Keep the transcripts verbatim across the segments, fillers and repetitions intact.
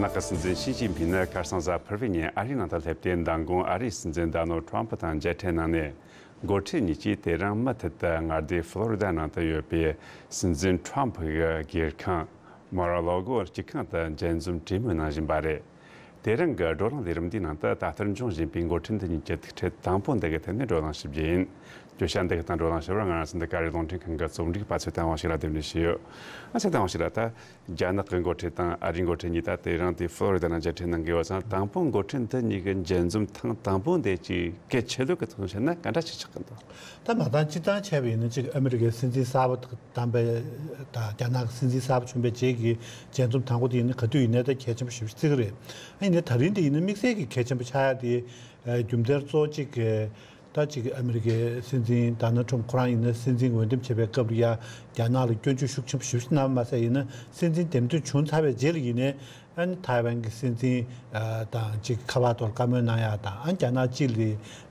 ནག་གི་སྲིད་འཛིན་ཞི་ཅིན་ཕིང་ནི་ཁ་སང་གཟའ་ཕུར་བུའི་ཉིན་ཨ་རིའི་ནང་དུ་སླེབས་ཏེ། མདང་དགོང་ཨ་རིའི་སྲིད་འཛིན་ཌོ་ནལ་ཊམ་པ་དང་མཇལ་འཕྲད་གནང་ནས། འགོ་ཁྲིད་གཉིས་ཀྱིས་དེ་རིང་མུ་མཐུད་དུ་མངའ་སྡེ་ཕློ་རི་ཌ་ནང་དུ་ཡོད་པའི་སྲིད་འཛིན་ཊམ་པ་གི་སྒེར་ཁང་མར་ཨ་ལ་གོ་སྐྱིད་ཁང་དུ་མཇལ་འཛོམས་གྲོས་མོལ་གནང་བཞིན་པ་རེད། དེ་རིང་གི་བགྲོ་གླེང་ལས་རིམ་འདིའི་ནང་དུ། ད་ལྟར་འབྱུང་བཞིན་པའི་འགོ་ཁྲིད་འདི་གཉིས་ཀྱི་ཐུག་འཕྲད་དང་པོ་འདི་གི་ཐད་ནས་བགྲོ་གླེང་ཞིབ་རྒྱུ་ཡིན། བརྗོད་བྱ་འདི་གི་སྟེང་བགྲོ་གླེང་ཞིབ་པར་ང་རང་ཚོ་འདི་ག་རེ་རླུང་འཕྲིན་ཁང་གི་རྩོམ་སྒྲིག་པ་ཚེ་བརྟན་དབང་ཕྱུག་ལགས་འདེམས་ལས་བྱས་ཡོད། ཨ་ཚེ་བརྟན་དབང་ཕྱུག་ལགས། ད་རྒྱ་ནག་གི་འགོ་ཁྲིད་དང་ཨ་རིའི་འགོ་ཁྲིད་གཉིས་ད་དེ་རིང་དེ་ཕློ་རི་ཌ་ནང་མཇལ་འཕྲད་གནང་གི་ཡོད་ཙང་། དང་པོ་འགོ་ཁྲིད་འདི་གཉིས་ཀྱི་མཇལ་འཛོམས་ཐེངས་དང་པོ་འདི་ཅིག་གལ་ཆེ་ལོས་ཀྱི་ཐོག་ནས་བཤད་ན་ག་འདྲ་ཞིག་ཆགས་ཀྱི་འདུག་ད་མ་ཚང་སྤྱིར་བཏང་བྱས་པ་ཡིན་ན། ཅིག་ཨ་མི་རི་ཀའི་སྲིད་འཛིན་གསར་པ་བདམས་པའི་དང་རྒྱ་ནག་གི་སྲིད་འཛིན་གསར་པ་བྱོན་པའི་རྗེས་ཀྱི་མཇལ་འཛོམས་དང་པོ་དེ་ཡིན་ན་ག་དུས་ཡིན་ནའི་ད་གལ་ཆེན་པོ་ཞེ་པོ་ཅིག་བརྩི་གི་རེད། ཨ་ཡིན་ནའི་ད་རིང་དེ་ཡིན་ན་དམིགས་བསལ་གྱི་གལ་ཆེན་པོ་ཆགས་ཡ་དེ། ཨ་རྒྱུ་མཚན་གཙོ་བོ་གཅིག་གི་ད་ཅིག་ཨ་མི་རི་ཀའི་སྲིད་འཛིན་ཌོ་ནལ་ཊམ་ཁོ་རང་ཡིན་ན་སྲིད་འཛིན་འོས་འདེམས་བྱེད་པའི་སྐབས་ལ་ཡ་རྒྱ་ནག་ལ་སྐྱོན་བརྗོད་ཤུགས་ཆེན་པོ་ཞེ་པོ་ཅིག་གནང་བ་མ་ཟད། ཡིན་ན་སྲིད་འཛིན་འདེམས་ཐོན་བྱུང་ཚར་བའི་རྗེས་ལ་ཡིན་ནའི། ཨ་ནི་ཐའེ་ཝན་གྱི་སྲིད་འཛིན་ཨ་དང་ཅིག་ཁ་པར་ཐོག་བཀའ་མོལ་གནང་ཡག་དང་། ཨ་ནི་རྒྱ་ནག་སྤྱི་ལ་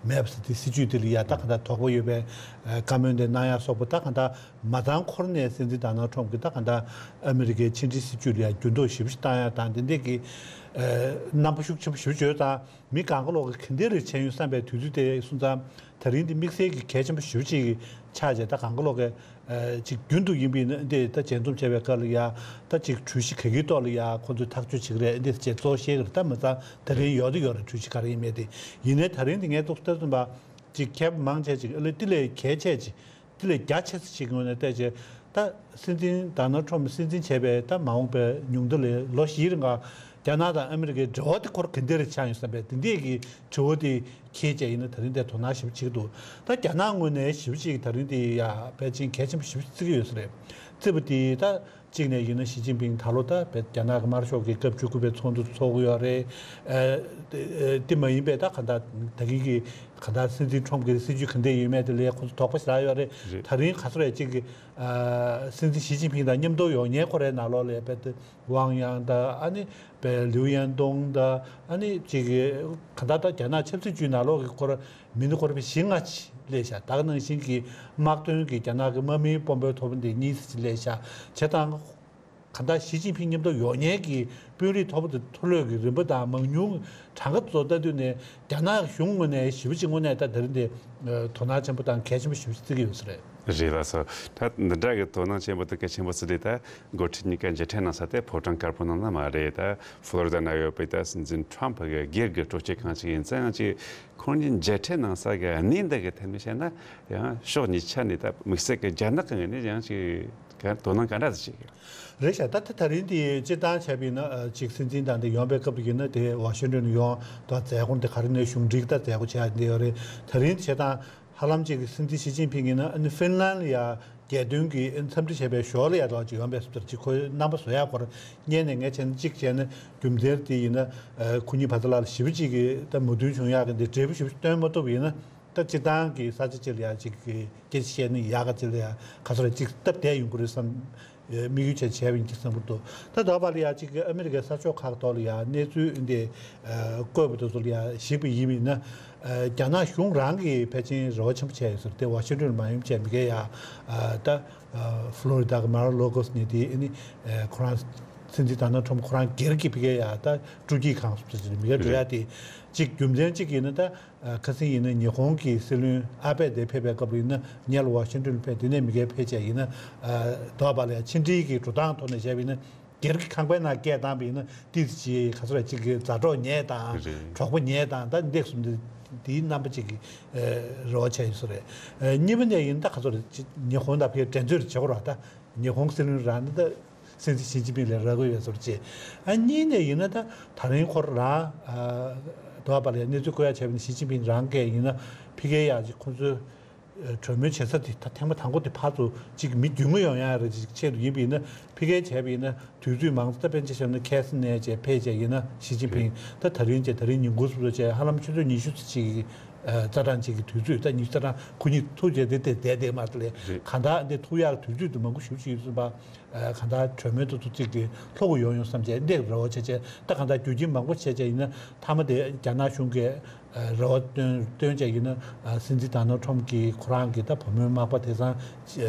མེད་པ་ཟེར་དེ་སྲིད་ཇུས་དེ་ལ་ཡ་ད་ག་འདྲ་དོགས་པ་ཡོད་པའི་ཨ་བཀའ་མོལ་དེ་གནང་ཡག་སོགས་པ། ད་ག་འདྲ་མ་ཚང་ཁོ་རང་ནས་སྲིད་འཛིན་ཌོ་ནལ་ཊམ་གྱིས་ད་ག་འདྲ་ཨ་མི་རི་ཀའི་ཕྱི་འབྲེལ་སྲིད་ཇུས་ལ་ཡ་འགྱུར་ལྡོག་ཞེ་པོ་ཞིག་བཏང་ཡག་དང་། དེ་འདྲས་ཀྱི་ཨ་རྣམ་པ་ཤུགས་ཆེན་པོ་ཞེ་པོ་ཅིག་ཡོད་ཙང་། མི་གང་ག་ལོག་གིས་ག་འདྲས་རེ་བྱས་ཡོང་བསམ་པའི་དུས་ཚོད་དེ་སོང་ཙང་། ད་རིང་འདི་དམིགས་བསལ་གྱི་གལ་ཆེན་པོ་ཞེ་པོ་ཅིག་ཆགས་བྱས། ད་གང་ག་ལོག་གིས་ཨ་ཅིག་རྒྱུན་དུ་ཡིན་པ་ཡིན་ན་འདི་ད་མཇལ་འཛོམས་བྱས་པའི་སྐབས་ལ་ཡ་ད་ཅིག་གྲོས་གཞི་ག་གི་ཐོག་ལ་ཡ་ཁོ་ཚོས་ཐག་གཅོད་བྱེད་ཀྱི་རེད། འདི་ཅིག་གཙོ་བོ་བཤད་ཀྱི་རེད། ད་མ་ཚང་ད་རིང་ཡོད་དུ་ཡོད་རེད། གྲོས་གཞི་ག་རེ་ཡིན་མིན་དེ། ཡིན་ནའི་ད་རིང་འདི་ངས་ཏོག་ཙམ་ལྟ་ཙམ་པ་ཅིག་ཁྱད་མང་ཆེ་ཅིག་ཨ་ལས་དེ་ལས་གལ་ཆེ་ཅིག་དེ་ལས་རྒྱ་ཆེ་ས་ཞིག་ངོས་ནས་བལྟས་བྱས། ད་སྲིད་འཛིན་ཌོ་ནལ་ཊམ་སྲིད་འཛིན་བྱས་པའི་ད་མ་འོངས་པའི་ཉུང་མཐའ་ལ་ལོ་བཞིའི་རིང་ག་རྒྱ་ནག་དང་ཨ་མི་རི་ཀའི་འབྲེལ་བ་དེ་ཁོར་ག་འདྲ་རེ་ཆགས་ཡོང་བསམ་པའི་དེ་འདྲས་ཀྱི་དྲི་བ་དེ་འཁྱེར་བྱས་ཡིན་ན་ད་རིང་དེ་དོ་སྣང་ཞེ་པོ་བྱེད་ཀྱི་འདུག་ད་རྒྱ་ནག་ངོས་ནས་ཞེ་པོ་ཅིག་ད་རིང་དེ་ཡ་ཕལ་ཆེར་གལ་ཆེན་པོ་ཞེ་པོ་བརྩི་གི་ཡོད་ས་རེད། བརྩི་བ་དེ་ད་གཅིག་ནས་ཡིན་ན་ཞི་ཅིན་ཕིང་ད་ལོ་ད་བལ་རྒྱ་ནག་གི་དམར་ཤོག་གི་སྐབས་བཅུ་དགུ་པའི་ཚོགས་འདུ་ཚོགས་ཀྱི་ཡོད་རེད། ཨ་དེ་དེ་མ་ཡིན་པའི་ད་ག་འདྲ་ད་གིན་གྱི་ག་འདྲ་སྲིད་འཛིན་ཊམ་གྱི་སྲིད་ཇུས་ག་འདྲ་ཡོད་མེད་དེ་ལ་ཁོ་ཚོ་དོགས་པ་ཞེ་དྲག་ཡོད་རེད། རེད། ད་རིང་ག་ཚོད་རེད་ཅིག་གི་ཨ་སྲིད་འཛིན་ཞི་ཅིན་ཕིང་དང་མཉམ་དུ་ཡོང་མཁན་ཁོ་རའི་ནང་ལོགས་ལ་བལ་ཏེ་ཝང་ཡང་དང་། ཨ་ནི་བལ་ལིའུ་ཡན་ཏུང་དང་། ཨ་ནི་ཅིག་གི་ག་འདྲ་ད་རྒྱ་ནག་ཆབ་སྲིད་ཅུའི་ནང་ལོགས་ཀྱི་ཁོ་ར་མི་སྣ་ཁོ་ར་བཞི་ལྔ་ཅིག་སླེབས་ཤག་ད་ག་ནང་བཞིན་གྱི་དམག་དོན་གྱི་རྒྱ་ནག་གི་དམག་མིའི་དཔོན་པོའི་མཐོ་པོ་འདི་གཉིས་ཙམ་ཅིག་སླེབས་ཤག་བྱས་ཙང་ག་འདྲ་ཞི་ཅིན་ཕིང་མཉམ་དུ་ཡོང་མཁན་གྱི་དཔོན་རིགས་མཐོ་པོ་དང་མཐོ་ལོས་ཀྱི་རིམ་པ་དང་མང་ཉུང་གྲངས་ཀ་ཚོ་ལྟ་དུས་ནས་རྒྱ་ནག་གཞུང་ངོས་ནས་ཞེ་པོ་ཅིག་དངོས་གནས་ད་དེ་རིང་འདི་དོ་སྣང་ཆེན་པོ་དང་གལ་ཆེན་པོ་ཞེ་པོ་ཅིག་བརྩི་གི་ཡོད་ས་རེད། རེད་ལགས་སོ། ད་འདི་འདྲ་གི་དོ་སྣང་ཆེན་པོ་དང་གལ་ཆེན་པོ་ཟེར་དུས། ད་འགོ་ཁྲིད་གཉིས་ཀ་མཇལ་འཕྲད་གནང་ས་དེ་ཕོ་བྲང་དཀར་པོ་ནང་ལ་མ་རེད། ད་ཕློ་རི་ཌ་ན་ཡོད་པའི་ད་སྲིད་འཛིན་ཊམ་པ་གི་སྒེར་གྱི་སྤྲོ་སྐྱིད་ཁང་ཞིག་ཡིན་ཙང་། ཅིག་ཁོང་གཉིས་མཇལ་འཕྲད་གནང་ས་གི་གནས་འདི་གི་ཐད་ནས་བཤད་ན། ཡང་ཕྱོགས་གཉིས་ཆ་ནས་ད་དམིགས་བསལ་གྱི་རྒྱ་ནག་གི་ངོས་ནས་ཡང་ཅིག་ག་དོ་སྣང་ག་འདྲ་ཞིག་བྱེད་ཀྱི་ཡོད། རེད་ཤག་ད་ལྟ་ད་རིང་འདི་སྤྱིར་བཏང་བྱས་པ་ཡིན་ན། ཨ་ཅིག་སྲིད་འཛིན་དང་འདི་ཡོང་པའི་སྐབས་ཡིན་ན་དེ་ཝ་ཤིང་ཊོན་ཡོང་དང་། མཛད་སྒོ་འདི་ག་རེ་ནས་གཞུང་འབྲེལ་ད་མཛད་སྒོ་བྱས་འདི་ཡོད་རེད། ད་རིང་བྱས་ཙང་ཧ་ལམ་ཅིག་སྲིད་འཛིན་ཞི་ཅིན་ཕིང་ཡིན་ན་ཨ་ནི་ཧྥིན་ལན་ལ་ཡ་རྒྱལ་དོན་གྱི་འཚམས་འདྲི་བྱས་པའི་ཞོར་ལ་ཡ་ད་ཅིག་ཡོང་པའི་བཟོ་ལྟར་ཅིག་ཁོའི་རྣམ་པ་བཟོ་ཡག་སྐོར་སྙན་ནས་ངས་བྱས་ན། གཅིག་བྱས་ན་རྒྱུ་མཚན་དེ་ཡིན་ན། ཨ་ཁོ་གཉིས་བར་དུ་ལ་ཞེ་པོ་ཅིག་གི་ད་མོས་མཐུན་བྱུང་ཡག་གི་འདི་འབྲས་བུ་ཞེ་པོ་ཅིག་སྟོན་མ་ཐུབ་པ་ཡིན་ན། ད་སྤྱིར་བཏང་གི་ས་ཆ་གཅིག་ལ་ཡ་གཅིག་གི་སྐད་ཆ་བཤད་ན་ཡག་ག་གཅིག་ལ་ཡ་ག་ཚོད་རེ་གཅིག་སྟབས་བདེ་ཡོང་གི་རེད་བསམ། དམིགས་ཡུལ་བྱས་བྱས་པ་ཡིན་གྱི་བསམ་གྱི་འདུག་ད་དོགས་པ་ལ་ཡ་གཅིག་གི་ཨ་མི་རི་ཀའི་ས་ཕྱོགས་ཁག་ཐོག་ལ་ཡ་གནས་ཚུལ་འདི་བཀོད་པ་དེ་ཚོ་ལ་ཡ་གཞིགས་པ་ཡིན་པ་ཡིན་ན། རྒྱ་ནག་གཞུང་རང་གིས་ཕལ་ཆེར་རེ་བ་ཆེན་པོ་བྱས་ཡོད་ཟེར་ཏེ། ཝ་ཤིང་ཊོན་མ་ཡོང་བྱས་མི་སྒེར་ཡ་ད་ཕློ་རི་ཌ་གི་མར་ལོ་གོ་སི་ནས་དེ་ཨ་ནི་ཁོ་རང་སྲིད་འཛིན་ཌོ་ནལ་ཊམ་ཁོ་རང་སྒེར་གྱི་ཕ་གིར་ཡ་ད་སྤྲོ་སྐྱིད་ཁང་སོགས་ཀྱི་མི་སྒེར་འགྲོ་ཡ་དེ་གཅིག་རྒྱུ་མཚན་གཅིག་ཡིན་ན། ད། ཨ་ཁ་སང་ཡིན་ན་ཉི་ཧོང་གི་སྲིད་བློན་ཨ་བྷེ་དེ་ཕེབས་པའི་སྐབས་ཡིན་ན། ཉེ་ལ་ཝ་ཤིང་ཊོན་ཕེབས། དེ་ནས་མི་སྒེར་ཕེབས་བྱས་ཡིན་ན། ཨ་དོགས་པ་ལ་ཡ་ཕྱི་འབྲེལ་གྱི་འགྲོ་སྟངས་ཐོག་ནས་བྱས་པ་ཡིན་ན། སྒེར་གྱི་ཁང་པའི་ནང་སྐད་བཏང་བ་ཡིན་ན་ཏོག་ཙམ་ཅིག་ག་ཚོད་རེ་ཅིག་གི་མཛའ་གྲོགས་ཉེ་དང་། རེད། གྲོགས་པོ་ཉེ་དང་། ད་འདི་གསུམ་འདི་འདིའི་རྣམ་པ་ཅིག་གི་ཨ་རེ་བ་བྱས་ཡོད་ས་རེད། ཨ་གཉིས་པ་ནས་ཡིན་ན་ད་ག་ཚོད་རེ་ཅིག་ཉི་ཧོང་དང་ཕར་འགྲན་རྩོད་རེ་བྱེད་དགོས་རེད་བ། ད་ཉི་ཧོང་སྲིད་བློན་རང་ནི་ད། སྲིད་འཛིན་ཞི་ཅིན་ཕིང་ལ་རག་གི་ཡོད་ཟེར་བྱས། ཨ་གཉིས་ནས་ཡིན་ན་ད་ད་རིང་ཁོ་རང་ཨ་དོ་བ་ལ་གནས་ཚུལ་བཀོད་ཡ་བྱས་པ་ཡིན་ན། ཞི་ཅིན་ཕིང་རང་གིས་ཡིན་ན་ཕ་གིར་ཡ་ཅིག་ཁོང་ཚོའི་ཨ་གྲོས་མོལ་བྱེད་ས་དེ་ད་ཐེངས་མ་དང་པོ་དེ་ཕར་ཚུར་ཅིག་མི་རྒྱུས་མངའ་ཡོང་ཡ་རེ་ཅིག་ཆེད་དུ་ཡིན་པ་ཡིན་ན། ཕ་གིར་བྱས་པ་ཡིན་ན་དུས་ཚོད་མང་ཙམ། ད་དཔེར་ན་ཆ་བཞག་ན་ཁེ་སི་ནས་བྱས་ཕེབས་བྱས་ཡིན་ན་ཞི་ཅིན་ཕིང་ད་ད་རིང་བྱས། ད་རིང་ཉིན་གུང་སོགས་བྱས་ཧ་ལམ་ཆུ་ཚོད་ཉི་ཤུ་ཙམ་ཅིག་ རྩ་གྲངས་གཅིག་གི་དུས་ཚོད་ད་ཉི་ཤུ་རྩ་གྲངས་ཁོ་གཉིས་ཐུག་བྱས་ཏེ་དེ་བསྡད་བསྡད་མ་རེད་ལས། རེད། གང་ལྟར་འདི་ཐུག་ཡག་དུས་ཚོད་དུ་མང་པོ་ཞིག་ཞིག་ཡོད་ཟིན་པ། གང་ལྟར་གྲོས་མོལ་དུ་ཚོ་གཅིག་གི་ལྷོ་གི་ཡོང་ཡོང་བསམ་བྱས་འདི་རེ་བ་བྱས་བྱས་ད་གང་ལྟར་རྒྱུ་རྐྱེན་མང་པོ་བྱས་བྱས་ཡིན་ན་མཐའ་མ་དེ་རྒྱ་ནག་གཞུང་གིས་རེ་བ་བཏོན་བཏོན་བྱས་ཡིན་ན་སྲིད་འཛིན་ཌོ་ནལ་ཊམ་གྱིས་ཁོ་རང་གི་ད་བུ་མོའི་མག་པ་དེ་ཚང་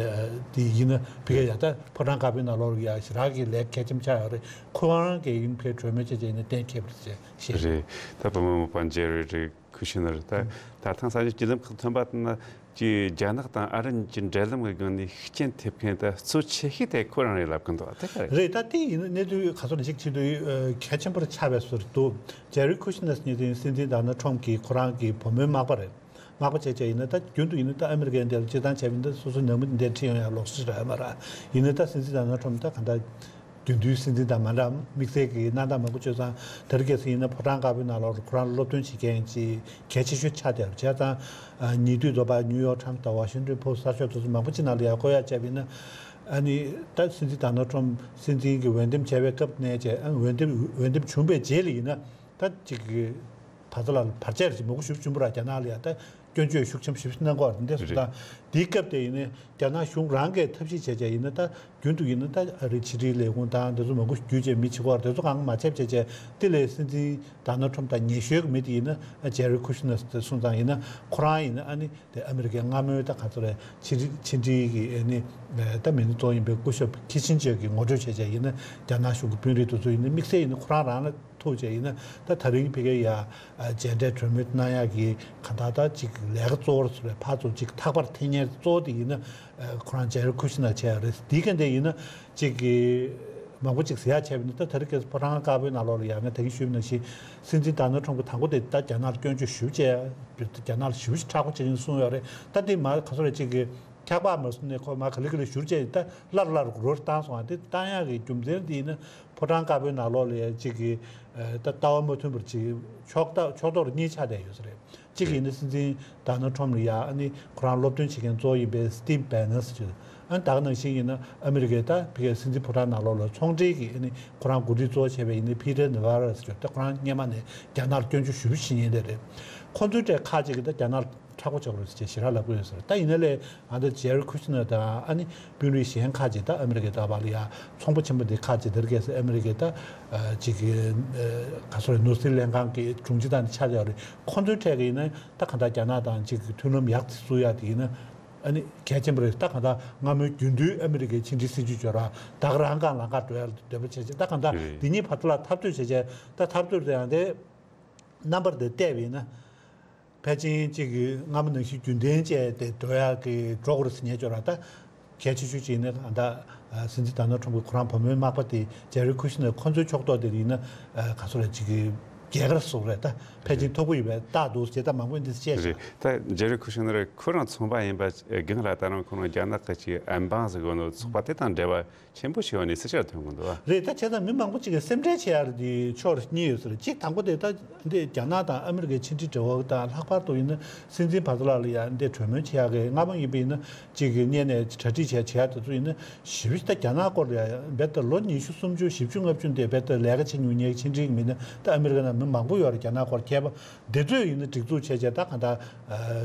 དེ་ཡིན་ན་ཕ་གི་ཡ་ད་ཕོ་བྲང་དཀར་པོའི་ནང་ལོགས་ལ་ཡ་ཞེ་དྲག་གི་ལས་གལ་ཆེན་ཆགས་ཡོད་རེད། ཁོ་རང་གིས་ཡིན་ཕ་གི་གྲོས་མོལ་བྱས་བྱས་ཡིན་ན་གཏན་འཁེལ་བ་རེད་ཅེས་བཤད། རེད། ད་བུ་མོའི་མག་པ་ཇེ་རི་རི་ཁུ་ཤི་ནར་ད་ད་ཐེངས་གསར་འགྱུར་བརྒྱུད་ལམ་ཁག་ཐོན་པ་ལྟར་ན་ཅིག་རྒྱ་ནག་དང་ཨ་རི་གཉིས་ཀྱི་འབྲེལ་ལམ་གྱི་སྒང་ནས་ཤུགས་རྐྱེན་ཐེབས་མཁན་ད་གཙོ་ཆེ་ཤོས་དེ་ཁོ་རང་རེད་ལབ་ཀྱི་འདུག་དེ་ག་རེད། རེད། ད་དེ་ཡིན་ན་གནས་ཚུལ་ག་ཚོད་ནས་ཤིག་ཕྱིན་དུས་གལ་ཆེན་པོར་ཆགས་པའི་བཟོ་འདུག་ཇེ་རི་ཁུ་ཤི་ནར་ཟེར་མཁན་དེ་སྲིད་འཛིན་ཌོ་ནལ་ཊམ་གྱི་ཁོ་རང་གི་བུ་མོའི་མག་པ་རེད། མག་པ་བྱས་བྱས་ཡིན་ན་ད་རྒྱུན་དུ་ཡིན་ན་ད་ཨ་མི་རི་ཀའི་འདིར་སྤྱིར་བཏང་བྱས་པ་ཡིན་ན་སོ་སོའི་ནང་མི་འདི་འདྲ་ཁྲིད་ཡོང་ཡག་ལུགས་སྲོལ་ཞིག་ཡོད་མ་རེད། ཡིན་ན་ད་སྲིད་འཛིན་ཌོ་ནལ་ཊམ་ད་གང་ལྟར་རྒྱུན་དུའི་སྲིད་འཛིན་དང་མ་འདྲ་དམིགས་བསལ་གྱི་གནས་སྟངས་མང་པོ་བྱས་ཙང་དེ་རིང་ཁ་སང་ཡིན་ན་ཕོ་བྲང་དཀར་པོའི་ནང་ལོགས་ཁོ་རང་ལ་སློབ་སྟོན་བྱེད་མཁན་ཅིག་གལ་ཆེ་ཤོས་ཆགས་བསྡད་པ་བྱས་ཙང་ཉེ་དུས་ཚོ་ཕར་ནིའུ་ཡོག་ཊའིམ་སི་དང་ཝ་ཤིང་ཊོན་པོ་སི་ཊི་གསར་ཤོག་དེ་ཚོ་མང་པོ་ཅིག་ནང་ལ་ཡང་བཀོད་ཡག་བྱས་པ་ཡིན་ན་ཨ་ནི་ད་སྲིད་འཛིན་ཌོ་ནལ་ཊམ་སྲིད་འཛིན་གྱི་འོས་འདེམས་བྱས་པའི་སྐབས་ནས་བྱས་ཨ་འོས་འདེམས་འོས་འདེམས་བྱུང་བའི་རྗེས་ལ་ཡིན་ན་ད་ཅིག་གི་བར་ཚ་ལ་བར་ཆད་རེ་ཞིག་མང་པོ་ཞིག་བྱུང་བ་ར། རྒྱ་ནག་ལ་ཡང་ད་སྐྱོན་བརྗོད་ཤུགས་ཆེན་པོ་ཞིག་གནང་གི་ཡོད་རེད། འདི་སོང་ཙང་དེའི་སྐབས་དེ་ཡིན་ནའི་རྒྱ་ནག་གཞུང་རང་གིས་ཐབས་ཤེས་བྱས་བྱས་ཡིན་ན་ད་རྒྱུན་དུ་ཡིན་ན་ད་ཨ་རིའི་ཕྱི་དྲིལ་ལས་ཁུངས་དང་དེ་ཚོ་མང་པོ་བརྒྱུད་བྱས་མི་བྱེད་ཀྱི་ཡོད་རེད། དེ་ཚོ་གང་མ་བྱས་བྱས་བྱས་དེ་ལས་སྲིད་འཛིན་ཌོ་ནལ་ཊམ་དང་ཉེ་ཤོས་ཀྱི་མི་དེ་ཡིན་ན་ཇེ་རི་ཁུ་ཤི་ནར་དེ་སོང་ཙང་ཡིན་ན་ཁོ་རང་ཡིན་ན་ཨ་ནི་དེ་ཨ་མི་རི་ཀའི་སྔ་མོའི་ད་ག་ཚོད་རེད་ཕྱི་དྲིལ་ཕྱི་དྲིལ་གྱི་ཨ་ནི་ད་མི་སྣ་གཙོ་བོ་ཡིན་པའི་སྐུ་ཞབས་ཁི་སིན་ཇར་གྱིས་ངོ་སྤྲོད་བྱས་བྱས་ཡིན་ན་རྒྱ་ནག་གཞུང་གི་དཔོན་རིགས་དེ་ཚོ་ཡིན་ན་དམིགས་བསལ་ཡིན་ན་ཁོ་རང་རང་ལ་ཐུག་བྱས་ཡིན་ན་ད་ད་རིང་ཕ་གིའི་ཡ་མཇལ་འཕྲད་གྲོས་མོལ་གནང་ཡག་གི་གང་ལྟར་ད་ཅིག་ལས་ཀ་གཙོ་བོར་ཟེར་བའི་ཕར་ཚུར་ཅིག་ཐག་པར་འཐེན་མཁན་གཙོ་བོ་དེ་ཡིན་ན་ཁོ་རང་ཇེ་རི་ཁུ་ཤི་ནར་བྱས་ཡ་རེད། དེའི་གན་དེ་ཡིན་ན་ཅིག་གི་མང་པོ་ཅིག་ཟེར་ཡག་བྱས་པ་ཡིན་ན་ད་ད་རིང་ཁ་སང་ཕོ་བྲང་དཀར་པོའི་ནང་ལོགས་ལ་ཡ་ངས་ད་གིན་ཞུས་པ་ནང་བཞིན་སྲིད་འཛིན་ཌོ་ནལ་ཊམ་གྱིས་དང་པོ་དེ་ད་རྒྱ་ནག་ལ་སྐྱོན་བརྗོད་ཞེ་པོ་བྱས་རྒྱ་ནག་ལ་ཞེ་པོ་ཅིག་མཁྲེགས་པོ་བྱས་ཡིན་གསུངས་ཡོད་རེད། ད་དེ་མ་ག་ཚོད་རེད་ཅིག་གི་འཁྱག་པ་མ་བཟོས་ནས་ཁོ་མར་ག་ལེ་ག་ལེ་བཞུར་བྱས་ད་སླར་སླར་རོ་བཏང་སོང་བ་དེ་བཏང་ཡག་གི་རྒྱུ་མཚན་དེ་ཡིན་ན་ཕོ་བྲང་དཀར་པོའི་ནང་ལོགས་ལ་ཡ་གཅིག་གི་ད་ལྟ་བ་མ་མཐུན་པར་ཅིག་ཕྱོགས་ཕྱོགས་གཏོགས་གཉིས་ཆགས་བསྡད་ཡོད་ས་རེད། གཅིག་ཡིན་ན་སྲིད་འཛིན་ཌོ་ནལ་ཊམ་ལ་ཡ་ཨ་ནི་ཁོ་རང་སློབ་སྟོན་བྱེད་མཁན་གཙོ་བོ་ཡིན་པའི་སི་ཊིབ་བྷེ་ནན་ཟེར་ཨ་ནི་ད་ག་ནང་བཞིན་ཡིན་ན་ཨ་མི་རི་ཀའི་ད་ཕ་གིའི་སྲིད་འཛིན་ཕོ་བྲང་ནང་ལོགས་ལ་ཚོང་འབྲེལ་གྱི་ཨ་ནི་ཁོ་རང་འགོ་ཁྲིད་གཙོ་བོ་བྱས་པའི་ཡིན་ན་ཕི་ཏར་ནེ་ཝ་ར་ཟེར་ད་ཁོ་རང་སྔོན་མ་ནས་རྒྱ་ནག་ལ་སྐྱོན་བརྗོད་ཞེ་པོ་བྱེད་མཁན་དེ་རེད། ཁོ་ཚོའི་གྲས་ཁག་ཅིག་གིས་ད་རྒྱ་ནག་ལ་མཁྲེགས་པོ་བྱེད་དགོས་རེད་ཅེས་ཞེ་དྲག་ལབ་ཀྱི་ཡོད་ཟེར། ད་ཡིན་ན་ལས་ང་ཚོ་ཇེ་རི་ཁུ་ཤི་ནར་དང་ཨ་ནི་དཔོན་རིགས་གཞན་ཁག་ཅིག་ད་ཨ་མི་རི་ཀའི་ད་བར་ལ་ཡ་ཚོང་པ་ཆེན་པོ་འདི་ཁག་ཅིག་དེར་གལ་སྲིད་ཨ་མི་རི་ཀའི་ད་ཅིག་གི་ག་ཚོད་རེད་ནོར་སྲིད་ལྷན་ཁང་གི་དྲུང་ཆེ་དང་ཆགས་ཡོད་རེད། ཁོ་ཚོའི་གྲས་ཀྱི་ཡིན་ན་ད་གང་ལྟར་རྒྱ་ནག་དང་ཅིག་གི་མཐུན་ལམ་ཡག་ཅིག་བཙུགས་ཡག་དེ་ཡིན་ན་ཨ་ནི་གལ་ཆེན་པོ་རེད། ད་གང་ལྟར་སྔ་མོའི་རྒྱུན་དུའི་ཨ་མི་རི་ཀའི་ཕྱི་འབྲེལ་སྲིད་ཇུས་བརྗོད་ར་ད་ག་རང་གང་ལ་ག་འགྲོ་ཡག་འདོད་པ་བྱས་བྱས་ད་གང་ལྟར་འདི་གཉིས་བར་དུ་ལ་འཐབ་རྩོད་བྱས་བྱས་ད་འཐབ་རྩོད་དེ་ཡང་དེ་རྣམ་པར་དེ་བལྟས་པ་ཡིན་ན། ཕལ་ཆེར་གཅིག་གི་སྔ་མོ་ནང་བཞིན་རྒྱུན་ལྡན་བཅས་ཏེ་འགྲོ་ཡག་གི་འགྲོ་དགོས་རེད་ཟེར་ཉན་ཆོག་ར་ད། གལ་ཆེ་ཤོས་གཅིག་ནི་ད་ལྟ་སྲིད་འཛིན་ཌོ་ནལ་ཊམ་གྱི་ཁོ་རང་བུ་མོའི་མག་པ་དེ་ཇེ་རི་ཁུ་ཤི་ནར་ཁོ་ཚོའི་ཕྱོགས་གཏོགས་དེ་ཡིན་ན་ག་ཚོད་རེད་གཅིག་གི་རྒྱལ་ཁ་སོགས་རེད་ད་ཕལ་ཆེར་མཐོ་པོ་ཡོད་པའི་རྟགས་འདུག་ཅེས་ད་མང་པོས་འདི་བཤད་རེད། ཤག་ད་ཇེ་རི་ཁུ་ཤི་ནར་ཁོ་རང་ཚོང་པ་ཡིན་པ་སྒང་ལ་ད་རུང་ཁོ་རང་རྒྱ་ནག་གི་ཅིག་ཨན་བང་ཟེར་གོ་ནོ་ཚོགས་པ་དེ་དང་འབྲེལ་བ་ཆེན་པོ་ཞིག་ཡོད་ནི་སེ་ཆར་ཐོན་གྱི་འདུག་བ། རེད། ད་བྱས་ཙང་མི་མང་པོ་ཅིག་གིས་སེམས་ཁྲལ་བྱེད་ཡག་དེ་ཕྱོགས་གཉིས་ཡོད་ཟེར། གཅིག་དང་པོ་དེ་ད་འདི་རྒྱ་ནག་དང་ཨ་མི་རི་ཀའི་ཕྱི་འབྲེལ་འབྲེལ་བ་དང་ལྷག་པར་དུ་ཡིན་ན་སྲིད་འཛིན་བྷ་ཛ་ལ་ལ་ཡ་འདི་གྲོས་མོལ་བྱེད་ཡག་གི་སྔ་མོ་ཡིན་པ་ཡིན་ན་གཅིག་གི་སྔོན་ནས་གྲ་སྒྲིག་བྱས་བྱེད་ཡག་དེ་ཚོ་ཡིན་ན་ཞེ་པོ་ཅིག་ད་རྒྱ་ནག་སྐོར་ལ་ཡ་རྦད་དེ་ལོ་ཉི་ཤུ་སུམ་ཅུ་བཞི་བཅུ་ལྔ་བཅུ་འདི་རྦད་དེ་ལས་ཀ་བྱེད་མྱོང་མཁན་གྱི་ཕྱི་འབྲེལ་གྱི་མི་སྣ་ད་ཨ་མི་རི་ཀ་ནང་མི་མང་པོ་ཡོད་རེད། རྒྱ་ནག་སྐོར་མཁས་པ་འདི་ཚོས་ཡིན་ན་སྒྲིག་འཛུགས་བྱས་བྱས་ད་གང་ལྟར་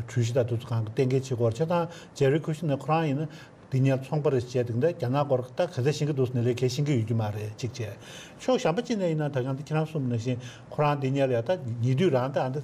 གྲོས་གཞི་དང་དེ་ཚོ་གང་གཏན་འཁེལ་བྱེད་དགོས་རེད། བྱས་ཙང་ཇེ་རི་ཁུ་ཤི་ནར་ཁོ་རང་ཡིན་ན། འདི་ཉར་ཚོང་པ་རེད་བྱས་དེ་འདྲ་རྒྱ་ནག་སྐོར་ད་ག་ཚད་ཤེས་ཀྱི་འདུག་ཟེར་ནས་ལས་ཀའི་ཤེས་ཀྱི་ཡོད་རྒྱུ་མ་རེད་གཅིག་བྱས། ཕྱོགས་གཞན་པ་གཅིག་ནས་ཡིན་ན་ད་གང་འདི་ཁྱེད་རང་གསུངས་ནང་བཞིན་ཁོ་རང་འདི་ཉར་ཡ་ད་ཉེ་དུས་རང་ད་ཨ་འདི་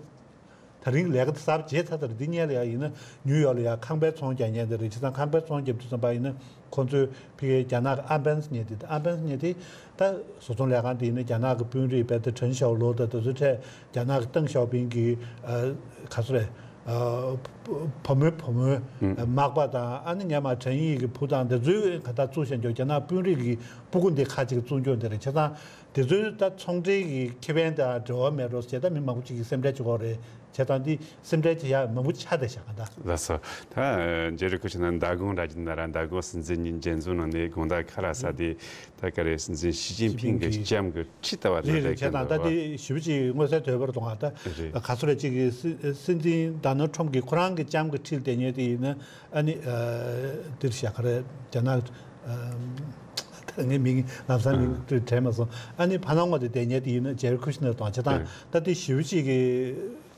ད་རིང་ལས་ཀ་འདི་གསར་བརྗེས་ཚར་ཚར་འདི་ཉར་ལ་ཡ་ཡིན་ན་ཉུའུ་ཡོག་ལ་ཡ་ཁང་པའི་ཚོང་རྒྱག་མཁན་འདི་རེད། བྱས་ཙང་ཁང་པའི་ཚོང་རྒྱབ་དུས་ཙམ་པ་ཡིན་ན་ཁོང་ཚོས་ཕ་གིའི་རྒྱ་ནག་གི་ཨམ་བན་སི་ཉར་དེ་ད་ཨམ་བན་སི་ཉར་དེ་ད་བཟོ་ཚོང་ལས་ཁང་དེ་ཡིན་ན་རྒྱ་ནག་གི་དཔོན་རིགས་དཔེར་ན་ཁྲེན་ཞའོ་ལོ་དང་དེ་ཚོའི་གྲས་རྒྱ་ནག་གི་ཏེང་ཞའོ་ཕིང་གི་ག་ཚོད་རེད། བུ་མོའི་བུ་མོའི་ཨུ། མག་པ་དང་ཨ་ནི་སྔོན་མ་ཁྲེན་ཡིག་གི་བུ་དང་དེ་ཚོའི་ག་ད་བཙུགས་བཞག་རྒྱུ་རྒྱ་ནག་དཔོན་རིགས་ཀྱི་སྤུ་གུ་འདི་ཁ་ཅིག་བཙུགས་རྒྱུ་འདི་རེད། བྱས་ཙང་དེ་ཚོའི་ད་ཚོང་འབྲེལ་གྱི་ཁེ་ཕན་དང་འབྲེལ་བ་མེད་འགྲོ་ཟེར་ད་མི་མང་པོ་ཅིག་གིས་སེམས་ཁྲལ་བྱེད་ཀྱི་ཡོད་རེད། བྱས་ཙང་འདི་སེམས་ཁྲལ་བྱེད་ཡ་མང་པོ་ཆགས་བསྡད་ཤག་ག་ད། ལགས་སོ། ད་ཇེ་རི་ཁུ་ཤི་ནར་མདང་དགོང་ར་ཇི་ན་ར་མདང་དགོང་སྲིད་འཛིན་གཉིས་མཇལ་འཛོམས་གནང་ནས་དགོང་དག་ཁ་ལག་ཟ་དེ། ད་ག་རེ་སྲིད་འཛིན་ཞི་ཅིན་ཕིང་གི་ལྕམ་གྱི་ཁྲི་ལྟ་བ་རེད་རེད། རེད་ཁྱེད་དང་ད་དེ་ཞེ་པོ་ཅིག་མངོན་གསལ་དོད་པོར་གཏོང་བ་ད་རེད། ག་ཚོད་རེད་ཅིག་གི་སྲིད་སྲིད་འཛིན་ཌོ་ནལ་ཁྲོམ་གྱི་ཁོ་རང་གི་ལྕམ་གྱི་ཁྲི་ལ་བསྡད་མཁན་དེ་ཡིན་ན་ཨ་ནི་འདིར་བཞག་ག་རེ་རྒྱ་ནག་ད་ངའི་མིང་ལམ་སང་མིང་དྲན་མ་སོང་། ཨ་ནི་ཕ་ནང་ངོ་དེ་བསྡད་མཁན་དེ་ཡིན་ན་ཇེ་རི་ཁུ་ཤི་ནར་དང་བྱས་ཙང་ད་དེ་ཞེ་པོ་ཅིག་གི་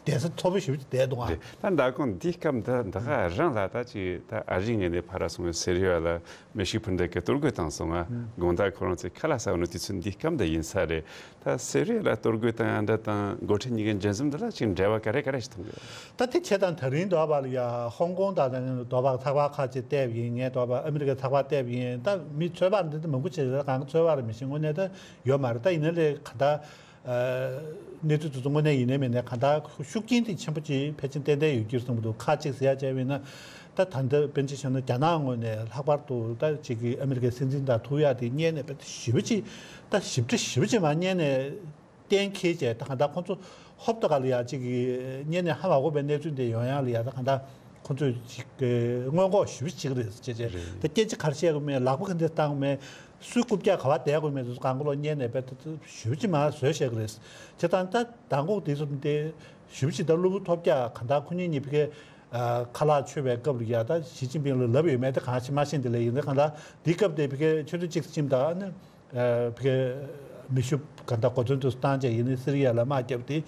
བསྡད་ས་མཐོ་པོ་ཞེ་པོ་ཅིག་བསྡད་འདུག་ཨ། རེད། ད་ཟླ་གོང་འདི་སྐབས་འདི་འདི་ག་རང་ལ་ད་ཅིག་ད་ཨ་རིའི་ངོས་ནས་ཕར་སོང་བའི་སི་རི་ཡ་ལ་མེ་ཤུགས་འཕུར་མདའ་གི་གཏོར་རྒོལ་བཏང་སོང་ང་། དགོང་དག་ཁོ་རང་ཚོའི་ཁ་ལག་ཟ་བ་ནི་དུས་ཚོད་འདི་སྐབས་འདི་ཡིན་ས་རེད། ད་སི་རི་ཡ་ལ་གཏོར་རྒོལ་བཏང་ཡ་འདྲ་དང་འགོ་ཁྲིད་གཉིས་ཀའི་མཇལ་འཛོམས་འདི་ལ་ཅིག་འབྲེལ་བ་ག་རེ་ག་རེ་ཞིག་མཐོང་གི་ཡོད། ད་དེ་བྱས་ཙང་ད་རིང་འདོད་པ་ལ་ཡ་ཧོང་ཀོང་དང་ད་འདོད་པ་ཚགས་པར་ཁག་ཅིག་བལྟས་པ་ཡིན། ངས་འདོད་པ་ཨ་མི་རི་ཀའི་ཚགས་པར་བལྟས་པ་ཡིན། ད་མི་ཚོད་དཔག་འདི་འདྲ་མང་པོ་བྱས་ཏེ་གང་ག་ཚོད་དཔག་རེད་མི་ཤེས། དངོས་གནས་ད་ཡོད་མ་རེད། ད་ཡིན་ན་ལས་ག་ད། གནས་ཚུལ་དེ་ཚོ་དངོས་གནས་ཡིན་ནའི་མིན་ནའི་གང་ལྟར་ཤུགས་རྐྱེན་དེ་ཆེན་པོ་ཅིག་ཕལ་ཆེར་ཏན་ཏན་ཡོད་རྒྱུ་བསམ་གྱི་འདུག་ཁ་ཅིག་ཟེར་ཡ་བྱས་པ་ཡིན་ན། ད་ད་ལྟ་དཔེར་ན་ཆ་བཞག་ན་རྒྱ་ནག་ངོས་ནས་ལྷག་པར་དུ་ད་ཅིག་གི་ཨ་མི་རི་ཀའི་སྲིད་འཛིན་དང་ཐུག་ཡ་དེ་བརྙན་ནས་དཔེ་ཞེ་པོ་ཅིག་ད་ཞིབ་ཕྲ་ཞེ་པོ་ཅིག་མར་བརྙན་ནས་གཏན་འཁེལ་བྱས། ད་གང་ལྟར་ཁོང་ཚོ་ཧོབ་ཏེ་ག་ལ་ཡ་ཅིག་གི་བརྙན་ནས་ཧ་མ་གོ་བའི་གནས་ཚུལ་དེ་ཡོང་ཡ་ལ་ཡ་ད་གང་ལྟར་ཁོང་ཚོས་ཅིག་གི་སྔོན་འགོག་ཞེ་པོ་ཅིག་བྱེད་ཀྱི་རེད་ཟེར་བྱས་བྱས། རེད། ད་སྐད་ཆ་ག་རེ་བཤད་དགོས་མེད། ལག་པ་ག་འདྲས་བཏང་དགོས་མེད། སུས་རྐུབ་བཀྱག་ག་པར་བསྡད་དགོས་མེད་དེ་ཚོ་གང་ག་ལོ་བརྙན་ནས་དཔེ་ཞེ་པོ་ཅིག་མར་བཟོས་བཞག་གི་རེད། བྱས་ཙང་ད་མདང་དགོང་དེ་ཚོ་དེ་ཞེ་པོ་ཅིག་ད་གློ་བུར་ཐོལ་རྒྱག་གང་ལྟར་ཁོ་གཉིས་གཉིས་ཕ་གིར་ཁ་ལག་མཆོད་པའི་སྐབས་ལ་ཡ་ད་ཞི་ཅིན་ཕིང་ལ་ལབ་ཡོད་མེད་དེ་གང་ཤེས་མ་ཤེས། དེ་ལས་ཡིན་ན་གང་ལྟར་དེའི་སྐབས་དེ་ཕ་གིར་ཆུ་ཚོད་གཅིག་ཙམ་ད་ཨ་ནི་ཕ་གིར་མེ་ཤུགས་གང་ལྟར་གོ་མཚོན་དུ་བཏང་བྱས་ཡིན་ན་སི་རི་ཡ་ལ་དམག་བརྒྱབ་སྟེ།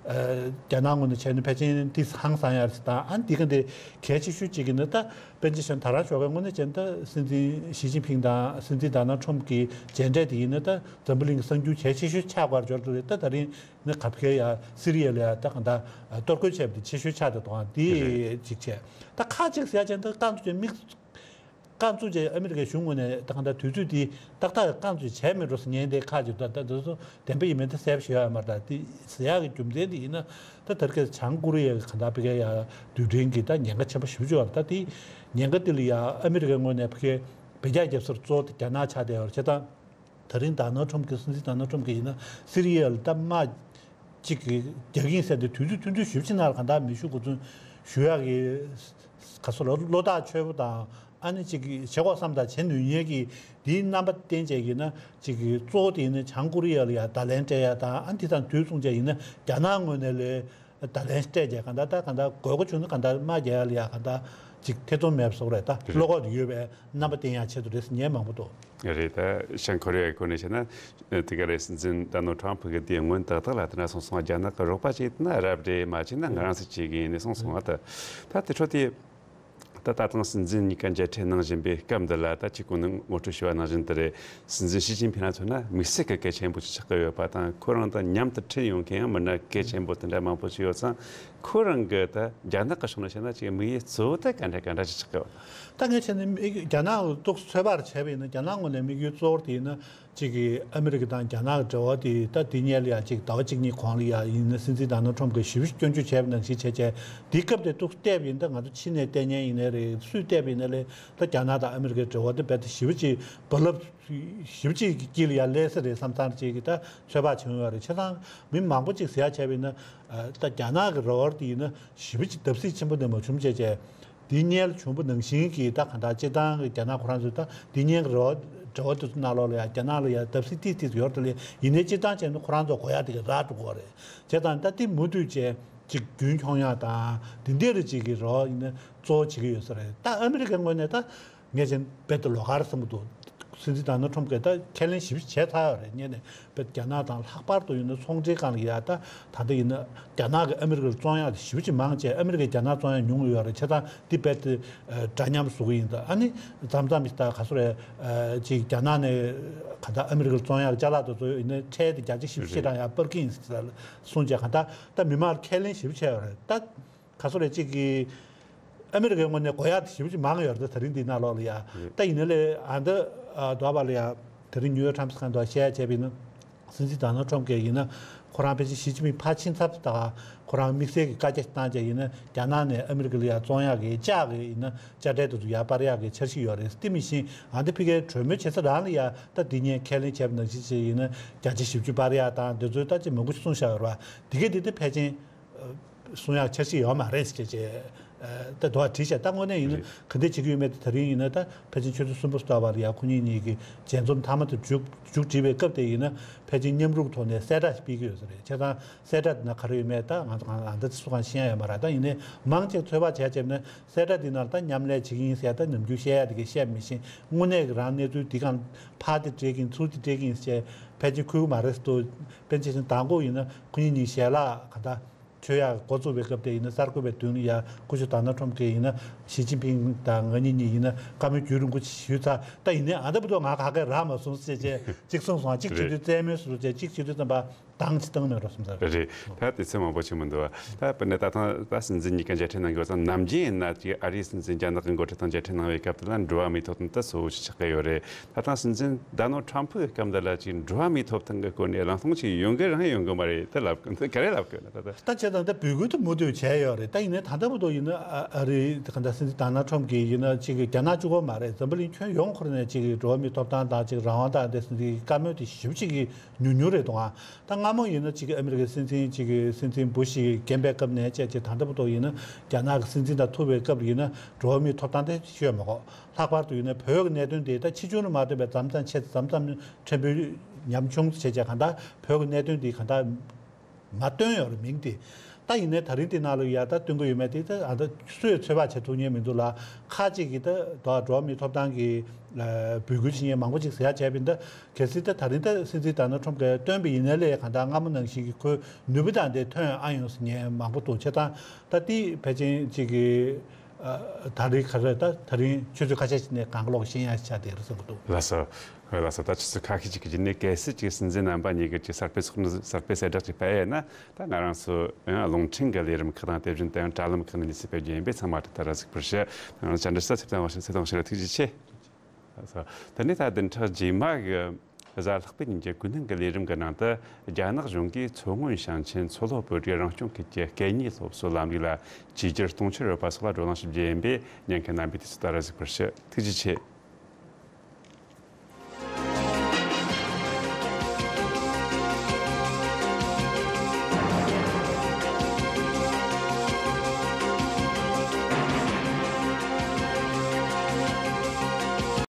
རྒྱ་ནག་ངོས་ནས་བྱས་ན་ཕལ་ཆེར་དེ་ཧང་སང་ཡ་རེད་ཟེར། ད་ཨ་ནི་དེ་ག་འདི་གལ་ཆེ་ཤོས་གཅིག་ཡིན་ན་ད་དཔེར་ན་ཆ་བཞག་ན་ད་རང་ཞོགས་ཀས་དངོས་གནས་བྱས་ན་ད་སྲིད་འཛིན་ཞི་ཅིན་ཕིང་དང་སྲིད་འཛིན་ཌོ་ནལ་ཁྲོམ་གྱི་མཇལ་འཕྲད་དེ་ཡིན་ན་ད་འཛམ་བུ་གླིང་གི་གསར་འགྱུར་གལ་ཆེ་ཤོས་ཆགས་པར་འབྱོར་འདུག་རེད། ད་ད་རིང་ནི་ག་ཕ་གིར་ཡ་སི་རི་ཡ་ལ་ཡ་ད་གང་ལྟར་གཏོར་རྒོལ་བྱས་པ་དེ་ཆེ་ཤོས་ཆགས་བསྡད་འདུག་ཨ་དེ་རེད། གཅིག་བྱས། ད་ཁ་ཅིག་ཟེར་ཡ་བྱས་ན་ད་རྐང་བཙུགས་བྱས་མིག་རྐང་བཙུགས་བྱས་ཨ་མི་རི་ཀའི་གཞུང་ངོས་ནས་ད་གང་ལྟར་དུས་ཚོད་འདི་ཏག་ཏག་རྐང་བཙུགས་བྱས་མེད་འགྲོ་ཟེར་ཉན་དེ་ཁ་ཅིག་ད་ད་དེ་ཚོ་བདེན་པ་ཡིན་མིན་ད་གསལ་པོ་ཞུ་ཡ་ཡོད་མ་རེད། ད་དེ་ཟེར་ཡག་གི་རྒྱུ་མཚན་དེ་ཡིན་ན་ད་དེ་རིང་ཁ་སང་བྱང་ཀོ་རི་ཡ་གི་གང་ལྟར་ཕ་གིར་ཡ་རྡུལ་ཕྲན་གྱི་ད་ཉེན་ཁ་ཆེན་པོ་ཞེ་པོ་ཅིག་ཡོད་རེད། ད་དེ་ཉེན་ཁ་དེ་ལ་ཡ་ཨ་མི་རི་ཀའི་ངོས་ནས་ཕ་གིར་བེད་སྤྱོད་རྒྱབ་ས་གཙོ་བོ་དེ་རྒྱ་ནག་ཆགས་བསྡད་ཡོད་རེད། བྱས་ཙང་། ད་རིང་ཌོ་ནལ་ཁྲོམ་གྱི་སྲིད་འཛིན་ཌོ་ནལ་ཁྲོམ་གྱི་ཡིན་ན་སི་རི་ཡ་ལ་ད་དམག་ཅིག་རྒྱག་གི་ཡིན་ཟེར་ཏེ་དུས་ཚོད་ཐུང་ཐུང་ཞེ་པོ་ཅིག་ནང་ལ་གང་ལྟར་མེ་ཤུགས་གོ་མཚོན་ཞུ་ཡག་གི་ག་ཚོད་ལ་བློ་ཐག་ཆོད་པོ་དང་ཨ་ནི་ཅིག་བྱེད་དགོས་བསམ་དང་བྱེད་ནུས་མཁན་གྱི་དེའི་རྣམ་པ་བསྟན་བྱས་ཀྱི་ན་ཅིག་གཙོ་བོ་དེ་ཡིན་ན་བྱང་ཀོ་རི་ཡ་ལ་ཡ་བརྡ་ལན་སྤྲད་ཡ་དང་ཨ་ནི་དེ་དང་དུས་མཚུངས་བྱས་ཡིན་ན་རྒྱ་ནག་ངོས་ནས་ལས། བརྡ་ལན་སྤྲད་རྒྱག་གང་ལྟར་ད་གང་ལྟར་དགོས་མཁོ་བྱུང་ན་གང་ལྟར་དམག་རྒྱག་ཡ་ལ་ཡ་གང་ལྟར་ཅིག་ཐེ་ཚོམ་མེད་པ་བཟོ་རེད། ད་རེད། བློ་ཁོག་དེ་ཡོད་པའི་རྣམ་པ་བསྟན་ཡ་ཆེད་དུ་རེད་ཟེར་ཉན་མང་པོ་འདུག་རེད། ད་བྱང་ཀོ་རི་ཡའི་སྐོར་ནས་བཤད་ན་དེ་ག་རེད། སྲིད་འཛིན་ཌོ་ནལ་ཁྲོམ་ཕུ་གི་དེ་སྔོན་ཏག་ཏག་ལ་དེ་འདྲ་གསུངས་སོང་། རྒྱ་ནག་གི་རོགས་པ་བྱེད་ན་རབ་རེད། མ་བྱེད་ན་ང་རང་ཚོ་བྱེད་ཀྱི་ཡིན་ནས་གསུངས་སོང་བ། ད་ད་དེ་འཕྲོ་དེ། ད་ད་ཐེངས་སྲིད་འཛིན་གཉིས་ཀ་མཇལ་འཕྲད་གནང་བཞིན་པའི་སྐབས་འདི་ལ་ད་ཅིག་གོང་ནས་ངོ་སྤྲོད་ཞུས་པ་ནང་བཞིན་དུ་རེད། སྲིད་འཛིན་ཞི་ཅིན་ཕིང་ལ་མཚོན་ན་དམིགས་བསལ་གྱི་གལ་ཆེན་པོ་ཞིག་ཆགས་ཀྱི་ཡོད་པ་དང་། ཁོ་རང་དང་མཉམ་དུ་འཁྲིད་ཡོང་མཁན་ཡང་མི་སྣ་གལ་ཆེན་པོ་དེ་འདྲ་མང་པོ་ཞིག་ཡོད་ཙང་། ཁོ་རང་གི་ད་རྒྱ་ནག་གི་ཕྱོགས་ནས་བཤད་ན་ཅིག་དམིགས་ཡུལ་གཙོ་བོ་ད་ག་འདྲ་ག་འདྲ་ཞིག་ཆགས་ཀྱི་ཡོད། ད་ངས་བྱས་ན་རྒྱ་ནག་ཏོག་ཙམ་ཚོད་དཔག་བྱས་པ་ཡིན་ན་རྒྱ་ནག་ངོས་ནས་དམིགས་ཡུལ་གཙོ་བོ་དེ་ཡིན་ན། གཅིག་གིས་ཨ་མི་རི་ཀ་དང་རྒྱ་ནག་གི་འབྲེལ་བ་དེ་ད་དེ་སྔོན་ལ་ཡ་གཅིག་ཟླ་བ་གཅིག་གཉིས་གོང་ལ་ཡ་ཡིན་ན་སྲིད་འཛིན་ཌོ་ནལ་ཁྲོམ་གྱིས་ཞིབ་སྐྱོན་བརྗོད་བྱས་པ་ནང་བཞིན་བྱས་བྱས། དེའི་སྐབས་དེ་ཏོག་ཙམ་བལྟས་པ་ཡིན་ན། ད་ང་ཚོ་ཕྱི་ནས་བལྟས་མཁན་ཡིན་ནའི་རེད། སུས་བལྟས་པ་ཡིན་ན་ལས་ད་རྒྱ་ནག་དང་ཨ་མི་རི་ཀའི་འབྲེལ་བ་དེ་རྦད་དེ་ཞེ་པོ་ཅིག་རྦ་རླབས་ཞེ་པོ་ཅིག་གི་དཀྱིལ་ལ་ཡ་སླེབས་ས་རེད་བསམ་བསམ་ཅིག་གི་ད་ཚོད་དཔག་བྱེད་ཡོང་ཡ་རེད། བྱས་ཙང་མི་མང་པོ་ཅིག་ཟེར་ཡ་བྱས་པ་ཡིན་ན། ད་རྒྱ་ནག་གི་རོགས་དེ་ཡིན་ན་ཞེ་པོ་ཅིག་བརྡབ་གསིག་ཆེན་པོ་འདི་མ་བྱུང་བྱས་བྱས། དེ་སྔོན་ལ་བྱུང་བ་ནང་བཞིན་གྱི་ད་གང་ལྟར་སྤྱིར་བཏང་གི་རྒྱ་ནག་ཁོ་རང་ཚོའི་ད་དེ་སྔོན་གྱི་རོགས་འབྲེལ་བ་དེ་ཚོ་ནང་ལོགས་ལ་ཡང་རྒྱ་ནག་ལ་ཡང་བརྡབ་གསིག་ཏིག་ཏིག་ཡོད་རེད་དེ་ལས། ཡིན་ནའི་སྤྱིར་བཏང་བྱས་ན་ཁོ་རང་ཚོ་དགོས་ཡག་དེ་ག་རག་འགྲོ་གི་རེད། བྱས་ཙང་ད་དེ་མུ་མཐུད་བྱས་ཅིག་རྒྱུན་འཁྱོངས་ཡག་དང་དེ་འདྲ་རེ་ཅིག་གི་རོགས་ཡིན་ན་གཙོ་བོ་བྱེད་ཀྱི་ཡོད་ས་རེད། ད་ཨ་མི་རི་ཀའི་ངོས་ནས་ད་ངས་བྱས་ན་རྦད་དེ་ལོགས་ཀ་རེད་བསམ་གྱི་འདུག་སྲིད་འཛིན་ཌོ་ནལ་ཁྲོམ་གྱིས་ད་ཁས་ལེན་ཞིབ་བྱས་ཚར་ཡོད་རེད། སྔོན་ནས་རྦད་རྒྱ་ནག་དང་ལྷག་པར་དུ་ཡིན་ན་ཚོང་འབྲེལ་སྒང་ལ་ཡ་ད་ད་ལྟ་ཡིན་ན་རྒྱ་ནག་གིས་ཨ་མི་རི་ཀར་བཙོང་ཡག་དེ་ཞེ་པོ་ཅིག་མང་བྱས། ཨ་མི་རི་ཀས་རྒྱ་ནག་བཙོང་ཡག་ཉུང་ཡོད་རེད། བྱས་ཙང་འདི་རྦད་དེ་འདྲ་མཉམ་བཟོ་གི་ཡིན། ད་ཨ་ནི་མཚམས་མཚམས་ད་ག་ཚོད་རེད། ཅིག་རྒྱ་ནག་ནས་ག་ད་ཨ་མི་རི་ཀར་བཙོང་ཡག་ཅ་ལག་དེ་ཚོ་ཡིན་ན་ཁྲལ་དེ་བརྒྱ་ཆ་བཞི་བཅུ་ཞེ་གྲངས་ཡར་སྤར་གི་ཡིན་ཟེར་གསུངས་བྱས། ག་ད་ད་མི་མང་ལ་ཁས་ལེན་ཞིབ་བྱས་ཡོད་རེད། ད་ག་ཚོད་རེད། གཅིག་གིས་ཨ་མི་རི་ཀའི་ངོས་ནས་དགོས་ཡག་དེ་ཞེ་པོ་ཅིག་མང་ཡོད་རེད། ད་དེ་རིང་འདིའི་ནང་ལོགས་ལ་ཡ། རེད། ད་ཡིན་ན་ལས་ཨ་ད་ཨ་འདོད་པ་ལ་ཡ་དེ་རིང་ནིའུ་ཡོག་ཊའིམ་སི་སྒང་དུ་བཤད་ཡ་བྱས་པ་ཡིན་ན། སྲིད་འཛིན་ཌོ་ནལ་ཁྲོམ་གྱིས་ཡིན་ན་ཁོ་རང་ཕལ་ཆེར་ཞི་ཅིན་ཕིང་ཕར་ཕྱིན་ཚར་དུས་ད་ཁོ་རང་དམིགས་བསལ་གྱི་བཀའ་རྒྱ་ཞིག་བཏང་བྱས་ཡིན་ན། རྒྱ་ནག་ནས་ཨ་མི་རི་ཀ་ལ་ཡ་བཙོང་ཡག་གི་ལྕགས་ཀྱི་ཡིན་ན་དཔྱ་ཁྲལ་དེ་ཚོ་ཡར་སྤར་ཡག་གི་འཆར་གཞི་ཡོད་རེད། དེ་མིན་ཞིང་ཨ་ད་ཕ་གིའི་གྲོས་མོལ་བྱེད་ས་རང་ལ་ཡ་ད་འདི་སྔོན་ཁས་ལེན་བྱས་པ་ནང་བཞིན་བྱས་ཡིན་ན་བརྒྱ་ཆ་བཞི་བཅུ་སྤར་ཡག་དང་དེ་ཚོའི་ད་ཅིག་མང་པོ་ཞིག་གསུངས་བཞག་ཡོད་རེད་པ། དེ་གས་དེ་ད་ཕལ་ཆེར། གསུང་ཡག་འཆར་གཞི་ཡོད་མ་རེད་ཟེར་བྱས། ད་དུ་བ་བྲིས་བྱས། ད་དངོས་གནས་ཡིན་ན་རེད། ག་འདྲས་བྱེད་ཀྱི་ཡོད་མེད་དེ་ད་རིང་ཡིན་ན་ད་ཕལ་ཆེར་ཆུ་ཚོད་གསུམ་པ་ཙམ་བར་ལ་ཡ་ཁོ་གཉིས་གཉིས་ཀྱི་མཇལ་འཛོམས་མཐའ་མ་དེ་མཇུག་མཇུག་བསྒྲིལ་བའི་སྐབས་དེ་ཡིན་ན་ཕལ་ཆེར་མཉམ་རུབ་ཐོག་ནས་གསལ་བསྒྲགས་ཤིག་སྤེལ་གྱི་ཡོད་ས་རེད། བྱས་ཙང་གསལ་བསྒྲགས་དེ་ན་ག་རེ་ཡོད་མེད་ད་ང་ཚོ་གང་ལ་འདི་སུ་གང་ཤེས་ཡ་ཡོད་མ་རེད། ད་ཡིན་ནའི་མང་ཆེ་ཚོད་དཔག་བྱས་བྱས་ན་གསལ་བསྒྲགས་འདི་ནང་ལ་ད་མཉམ་ལས་བྱེད་ཀྱི་ཡིན་ཟེར་ཡ་ད་ནམ་རྒྱུན་བཤད་ཡ་དེ་གས་བཤད་མི་ཤེས། དངོས་གནས་ཀྱི་རང་གནས་ཚུལ་འདི་གང་ཕར་དེ་སྤྲད་ཀྱི་ཡིན་ཚུར་དེ་སྤྲད་ཀྱི་ཡིན་ཟེར་ཕལ་ཆེར་ཁུལ་མ་རེད་འདུག་དཔེར་ན་ཆ་བཞག་ན་མདང་དགོང་ཡིན་ན་ཁོ་གཉིས་གཉིས་ཞལ་ལག་ག་ད། ཆོད་ཡག་འགོ་བཙུགས་པའི་སྐབས་དེ་ཡིན་ན། གསར་འགོད་པའི་མདུན་ལ་ཡ་སྐུ་ཞབས་ཌོ་ནལ་ཊམ་གྱིས་ཡིན་ན་ཞི་ཅིན་ཕིང་དང་ང་གཉིས་གཉིས་ཡིན་ན་བཀའ་མོལ་རྒྱུན་རིང་པོ་ཞུས་ཚར། ད་ཡིན་ནའི་ཨ་ད་བར་དུ་ང་ག་གེ་རག་མ་སོང་ཟེར་བྱས་གཅིག་གསུངས་སོང་། གཅིག་བྱེད་དུས་རྩེད་མོའི་ཟུར་བྱས། གཅིག་བྱེད་དུས་ཙམ་པ་འདང་ཅིག་བཏང་མེད་འགྲོ་བསམ་ས་རེད། རེད། ད་དེ་ཚོ་མང་པོ་ཞིག་མི་འདུག་ད་དཔེར་ན་ད་ཐེངས་ད་སྲིད་འཛིན་གཉིས་ཀ་མཇལ་འཕྲད་གནང་གི་ཡོད་ཙང་། ནམ་རྒྱུན་ཡིན་ན་དེ་ཨ་རིའི་སྲིད་འཛིན་རྒྱ་ནག་གི་འགོ་ཁྲིད་དང་མཇལ་འཕྲད་གནང་བའི་སྐབས་དེ་ལ་འགྲོ་བ་མིའི་ཐོབ་ཐང་ད་གཙོ་བོ་ཞིག་ཆགས་ཀྱི་ཡོད་རེད། ད་ཐེངས་སྲིད་འཛིན་ཌོ་ནལ་ཊམ་ཕུའི་སྐབས་འདི་ལ་ཅིག་འགྲོ་བ་མིའི་ཐོབ་ཐང་གི་སྐོར་ནས་གླེང་སློང་ཅིག་ཡོང་གི་རེད་ཡང་ཡོང་གི་མ་རེད། དེ་ལབ་གི་འདུག་ག་རེ་ལབ་གི་ཡོད་ན་ད་ད། ད་བྱས་ཙང་ད་འབོད་སྐུལ་དེ་མུ་མཐུད་བྱས་ཡོད་རེད། ད་ཡིན་ནའི་ད་ལྟ་བར་དུ་ཡིན་ན་ཨ་ཨ་རིའི་ག་ད་སྲིད་འཛིན་ཌོ་ནལ་ཊམ་གྱིས་ཡིན་ན་ཅིག་རྒྱ་ནག་གཅིག་པོ་མ་རེད། འཛམ་བུ་གླིང་ཁྱོན་ཡོངས་ཁོ་ནས་ཅིག་འགྲོ་བ་མིའི་ཐོབ་ཐང་དང་ཅིག་རང་དབང་དང་དེ་ཚོ་འདི་བཀའ་མོལ་དེ་ཞེ་པོ་ཅིག་གི་ཉུང་ཉུང་རེད་འདུག་ཨ། ད་སྔ་མོ་ཡིན་ན་ཅིག་ཨ་མི་རི་ཀའི་སྲིད་འཛིན་ཅིག་གི་སྲིད་འཛིན་བུ་ཤི་རྒན་པའི་སྐབས་ནས་བྱས་ཅིག་ད་ལྟ་བར་དུ་ཡིན་ན་རྒྱ་ནག་གི་སྲིད་འཛིན་དང་ཐུག་པའི་སྐབས་ལ་ཡིན་ན་འགྲོ་བ་མིའི་ཐོབ་ཐང་དེ་ཤོད་མ་དགོས། ལྷག་པར་དུ་ཡིན་ན་བོད་ཀྱི་གནད་དོན་དེ་ད་ཕྱི་ཕྱོགས་ལ་མ་ལྟོས་པའི་མཚམས་མཚམས་ཆེ་མཚམས་མཚམས་ཕྲན་བུ་ཉམ་ཆུང་བྱས་བྱས་གང་ལྟར་བོད་ཀྱི་གནད་དོན་དེ་གང་ལྟར་མ་བཏོན་ཡོད་རེད་མིང་དེ། ད་ཡིན་ནའི་ད་རིང་དེ་ནང་ལ་ཡ་ད་བཏོན་གྱི་ཡོད་མེད་དེ་ད་ཨ་ད་སུས་ཚོད་དཔག་བྱེད་ཐུབ་མཁན་མི་འདུག་ལ། ཁ་ཅིག་གིས་ད་ད་འགྲོ་བ་མིའི་ཐོབ་ཐང་གི་འབོད་སྐུལ་བྱེད་མཁན་མང་པོ་ཅིག་ཟེར་ཡ་བྱས་པ་ཡིན་ད། གལ་སྲིད་ད་ད་རིང་ད་སྲིད་འཛིན་ཌོ་ནལ་ཊམ་གྱིས་བཏོན་པ་ཡིན་ནའི་ལས་གང་ལྟར་སྔ་མོ་ནང་བཞིན་གྱི་ཁོའི་ནུས་པ་དང་དེ་ཐོན་ཨ་ཡོང་ཟེར་མཁན་མང་པོ་འདུག་བྱས་ཙང་ད་དེ་ཕལ་ཆེར་ཅིག་གི་ཨ་ད་རེས་ག་རེ་ད་ད་རིང་ཆུ་ཚོད་ཁ་ཤས་ཤིག་ནས་གང་ག་ལོག་ཤེས་ཡ་ཆགས་བསྡད་རེད་བསམ་གྱི་འདུག་ལགས་སོ། ལགས་སོ། ད་ཆུ་ཚོད་ཁ་ཤས་ཅིག་གི་རྗེས་ནས་གལ་སྲིད་ཅིག་སྲིད་འཛིན་རྣམ་པ་གཉིས་ཀྱིས་ཅིག་གསར་སྤེལ་ཚོགས་འདུ་གསར་སྤེལ་གསལ་བསྒྲགས་ཅིག་སྤེལ་ཡོད་ན། ད་ང་རང་ཚོ་ཡང་རླུང་འཕྲིན་གྱི་ལས་རིམ་ཁག་དང་དེ་བཞིན་དུ་ཡང་དྲ་ལམ་ཁག་ནས་གནས་ཚུལ་སྤེལ་རྒྱུ་ཡིན་པས་ཚང་མ་དེ་ལྟར་གཟིགས་པར་ཞུ། ང་རང་བཅར་འདྲི་ས་ཚེ་བརྟན་དབང་ཕྱུག་ཚེ་བརྟན་དབང་ཕྱུག་ལགས་ཐུགས་རྗེ་ཆེ། ལགས་སོ། དེ་ནས་ད་བདུན་ཕྲག་རྗེས་མ་གི་གཟའ་ལྷག་པའི་ཉིན་གྱི་གུས་སྣང་གི་ལས་རིམ་གྱི་ནང་དུ། རྒྱ་ནག་གཞུང་གིས་མཚོ་སྔོན་ཞིང་ཆེན་མཚོ་ལྷོ་བོད་རིགས་རང་སྐྱོང་ཁུལ་གྱི་སྐད་གཉིས་སློབ་གསོའི་ལམ་ལུགས་ལ་བཅོས་བསྒྱུར་གཏོང་འཆར་ཡོད་པ་སོགས་ལ་བགྲོ་གླེང་ཞུ་རྒྱུ་ཡིན་པས། ཉན་མཁན་རྣམ་པས་དུས་ཚོད་ལྟར་གཟིགས་པར་ཞུ། ཐུགས་རྗེ་ཆེ།